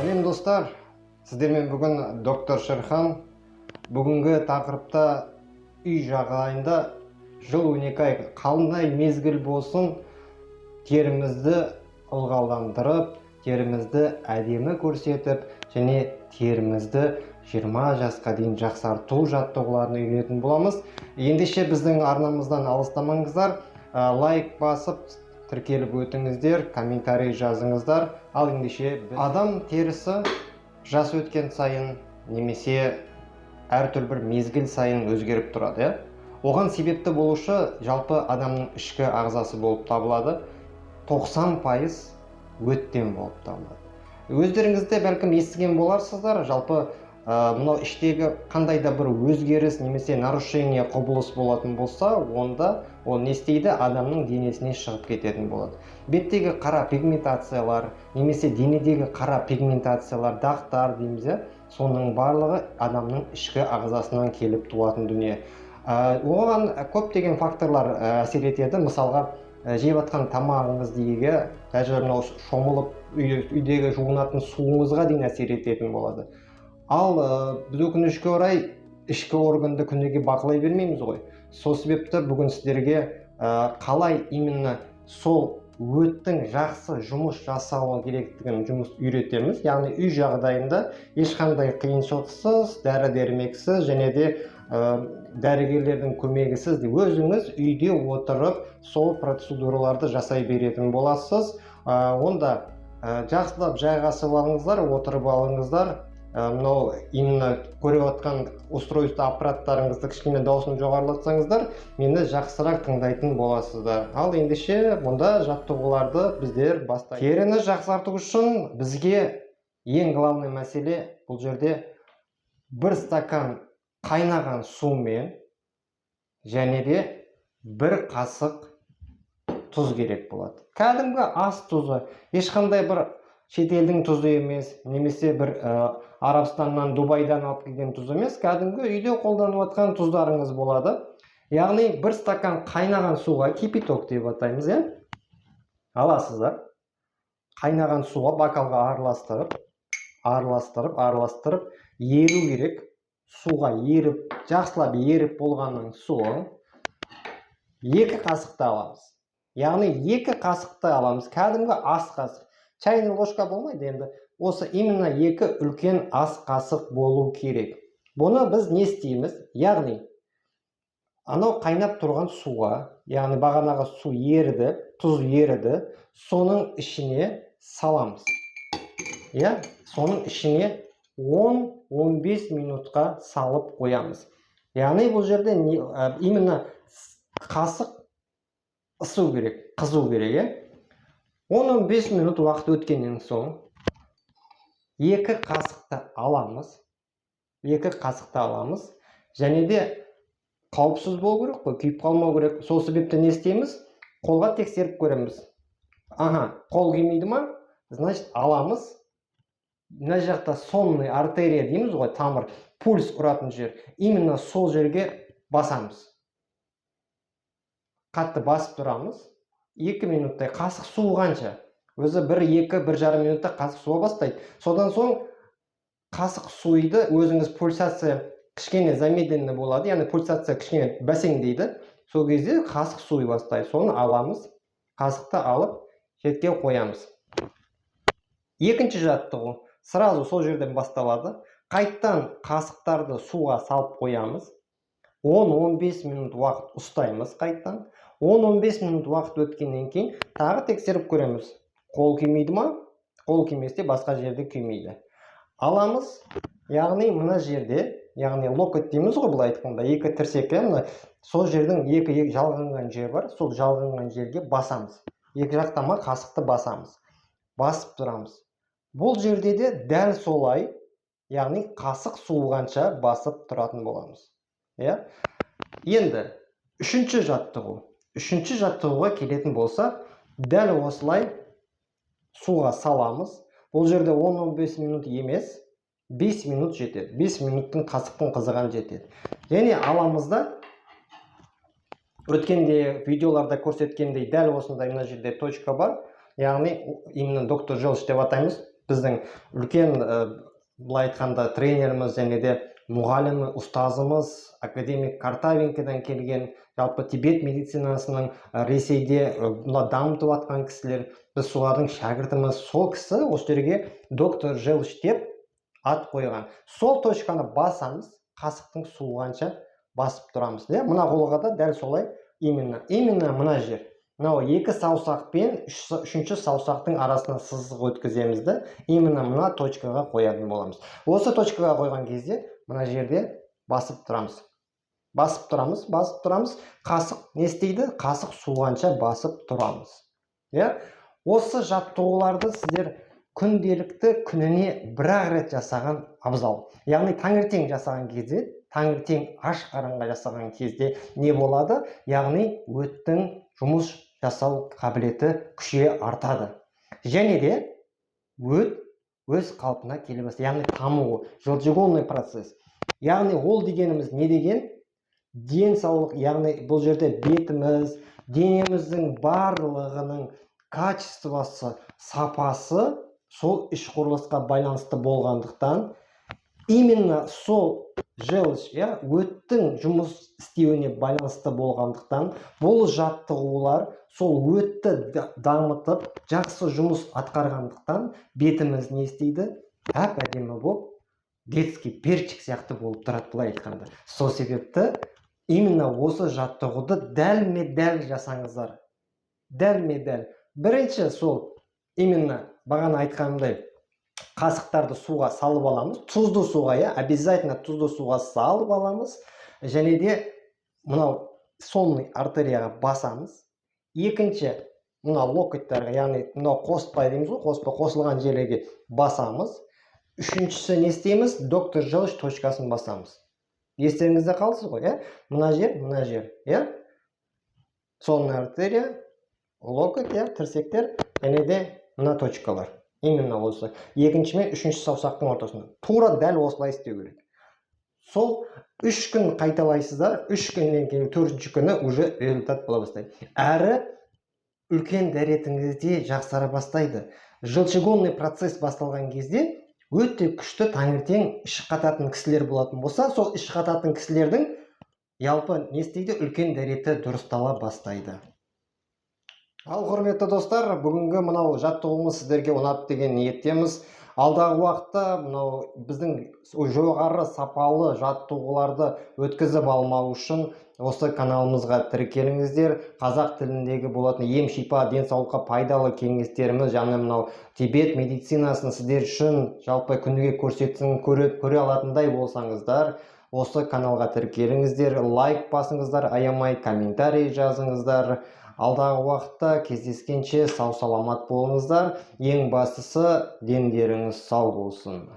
Сәлем, достар! Сіздермен бүгін доктор Шерхан. Бүгінгі тақырыпта үй жағдайында жыл 12 ай қандай мезгіл болсын, терімізді ылғалдандырып, терімізді әдемі көрсетіп және терімізді 20 жасқа дейін жақсарту жаттығуларын үйренетін боламыз. Ендеше, біздің арнамыздан алыстамаңыздар. Лайк басып, тіркеліп өтіңіздер, комментарий жазыңыздар. Ал ендеше, адам терісі жас өткен сайын немесе әртүрлі бір мезгіл сайын өзгеріп тұрады, иә. Оған себепті болушы жалпы адамның ішкі ағзасы болып табылады. 90% өттен болып табылады. Өздеріңіз де бәлкім естіген боларсыздар, жалпы мынау іштегі қандай да бір өзгеріс немесе нарушение, құбылыс болатын болса, онда ол не істейді? Адамның денесіне шығып кететін болады. Беттегі қара пигментациялар немесе денедегі қара пигментациялар, дақтар дейміз, иә, соның барлығы адамның ішкі ағзасынан келіп туатын дүние. Оған көптеген факторлар әсер етеді. Мысалға, жеп жатқан тамағыңыз дейік, даже мынау шомылып, үйдегі жуынатын суыңызға дейін әсер ететін болады. Ал біз, өкінішке орай, ішкі органды күніге бақылай бермейміз ғой. Сол себепті бүгін сіздерге қалай именно сол өттің жақсы жұмыс жасауы керектігін жұмыс үйретеміз. Яғни үй жағдайында ешқандай қиыншылықсыз, дәрі дәрмексіз және де дәрігерлердің көмегісіз өзіңіз үйде отырып сол процедураларды жасай беретін боласыз. Онда жақсылап жайғасып алыңыздар, отырып алыңыздар. Мынау именно көріп жатқан устройство, аппараттарыңызды кішкене дауысын жоғарылатсаңыздар, мені жақсырақ тыңдайтын боласыздар. Ал ендеше, мұнда жаттығуларды біздер бастаймыз. Теріні жақсарту үшін бізге ең главный мәселе бұл жерде бір стакан қайнаған сумен және де бір қасық тұз керек болады. Кәдімгі ас тұзы, ешқандай бір шетелдің тұзы емес немесе бір Арабстаннан, Дубайдан алып келген тұз емес, кәдімгі үйде қолданып жатқан тұздарыңыз болады. Яғни бір стакан қайнаған суға, кипяток деп атаймыз, иә, аласыздар. Қайнаған суға бокалға араластырып, араластырып, араластырып, еру керек. Суға еріп, жақсылап еріп болғаннан соң 2 қасықты аламыз. Яғни 2 қасықты аламыз, кәдімгі ас қасық, чайный ложка болмайды енді. Осы именно екі үлкен ас қасық болу керек. Бұны біз не істейміз? Яғни анау қайнап тұрған суға, яғни бағанағы су еріді, тұз еріді, соның ішіне саламыз, иә. Соның ішіне 10-15 минутқа салып қоямыз. Яғни бұл жерде именно қасық ысу керек, қызу керек, иә. 10-15 минут уақыт өткеннен соң 2 қасықты аламыз. 2 қасықты аламыз және де қауіпсіз болу керек қой, күйіп қалмау керек. Сол себепті не істейміз? Қолға тексеріп көреміз. Аха, қол күймейді ма, значит, аламыз. Мына жақта сонный артерия дейміз ғой, тамыр, пульс ұратын жер, именно сол жерге басамыз. Қатты басып тұрамыз 2 минуттай, қасық суығанша. Өзі бір екі, 1,5 минутта қасық суа бастайды. Содан соң қасық суиды, өзіңіз пульсация кішкене замедленный болады, яғни пульсация кішкене бәсеңдейді. Сол кезде қасық суи бастайды. Соны аламыз, қасықты алып, шетке қоямыз. Екінші жаттығу сразу сол жерден басталады. Қайттан қасықтарды суға салып қоямыз, 10-15 минут уақыт ұстаймыз. Қайттан 10-15 минут уақыт өткеннен кейін тағы тексеріп көреміз, қол күймейді ма. Қол күймесе, басқа жерде күймейді. Аламыз, яғни мына жерде, яғни локоть дейміз ғой былай айтқанда, екі тірсек, иә, мына сол жердің екі жалғанған жері бар. Сол жалғанған жерге басамыз, екі жақтама қасықты басамыз, басып тұрамыз. Бұл жерде де дәл солай, яғни қасық суығанша басып тұратын боламыз, иә. Енді үшінші жаттығу. Үшінші жаттығуға келетін болсақ, дәл осылай суға саламыз. Бұл жерде 10-15 минут емес, 5 минут жетеді. 5 минуттың қасықтың қызыған жетеді. Және аламыз да, өткенде видеоларда көрсеткендей, дәл осындай мына жерде точка бар, яғни именно доктор Желчь деп атаймыз. Біздің үлкен, былай айтқанда, тренеріміз және де мұғалім, ұстазымыз, академик Картавенкодан келген, жалпы Тибет медицинасының Ресейде мына дамытып жатқан кісілер, біз солардың шәкіртіміз. Сол кісі осы жерге Доктор Желчь деп ат қойған. Сол точканы басамыз, қасықтың суығанша басып тұрамыз. Иә, мына қолға да дәл солай, именно мына жер, мынау екі саусақ пен үшінші саусақтың арасына сызық өткіземіз да, именно мына точкаға қоятын боламыз. Осы точкаға қойған кезде мына жерде басып тұрамыз, басып тұрамыз, басып тұрамыз. Қасық не істейді? Қасық суығанша басып тұрамыз. Иә, осы жаттығуларды сіздер күнделікті күніне бір-ақ рет жасаған абзал. Яғни таңертең жасаған кезде, таңертең аш қарынға жасаған кезде не болады? Яғни өттің жұмыс жасау қабілеті күшейе артады және де өт өз қалпына келе бастайды, яғни тамуы, желчегонный процесс. Яғни ол дегеніміз не деген? Денсаулық. Яғни бұл жерде бетіміз, денеміздің барлығының качествосы, сапасы сол іш құрылысқа байланысты болғандықтан, именно сол желчь, иә, өттің жұмыс істеуіне байланысты болғандықтан, бұл жаттығулар сол өтті дамытып, жақсы жұмыс атқарғандықтан, бетіміз не істейді? Әп әдемі болып, детский перчик сияқты болып тұрады, былай айтқанда. Сол себепті именно осы жаттығуды дәлме дәл жасаңыздар, дәлме дәл. Бірінші сол именно бағана айтқанымдай, қасықтарды суға салып аламыз, тұзды суға, иә, обязательно тұзды суға салып аламыз және де мынау сонный артерияға басамыз. Екінші, мына локотьтарға, яғни мынау қоспа дейміз ғой, қоспа қосылған жерлерге басамыз. Үшіншісі не істейміз? Доктор Желчь точкасын басамыз. Естеріңізде қалсын ғой, иә? Мына жер, мына жер, иә, сонный артерия, локоть, иә, тірсектер және де мына точкалар, именно осы екінші мен үшінші саусақтың ортасында. Тура дәл осылай істеу керек. Сол 3 күн қайталайсыздар. 3 күннен кейін, төртінші күні уже результат бола бастайды. Әрі үлкен дәретіңізде жақсара бастайды. Желчегонный процесс басталған кезде өте күшті. Таңертең іш қататын кісілер болатын болса, сол іш қататын кісілердің жалпы не істейді? Үлкен дәреті дұрыстала бастайды. Ал, құрметті достар, бүгінгі мынау жаттығуымыз сіздерге ұнады деген ниеттеміз. Алдағы уақытта мынау біздің жоғары сапалы жаттығуларды өткізіп алмау үшін осы каналымызға тіркеліңіздер. Қазақ тіліндегі болатын ем, шипа, денсаулыққа пайдалы кеңестеріміз және мынау Тибет медицинасын сіздер үшін жалпы күніге көрсетсін, көре алатындай болсаңыздар, осы каналға тіркеліңіздер, лайк басыңыздар, аямай комментарий жазыңыздар. Алдағы уақытта кездескенше сау саламат болыңыздар. Ең бастысы, дендеріңіз сау болсын.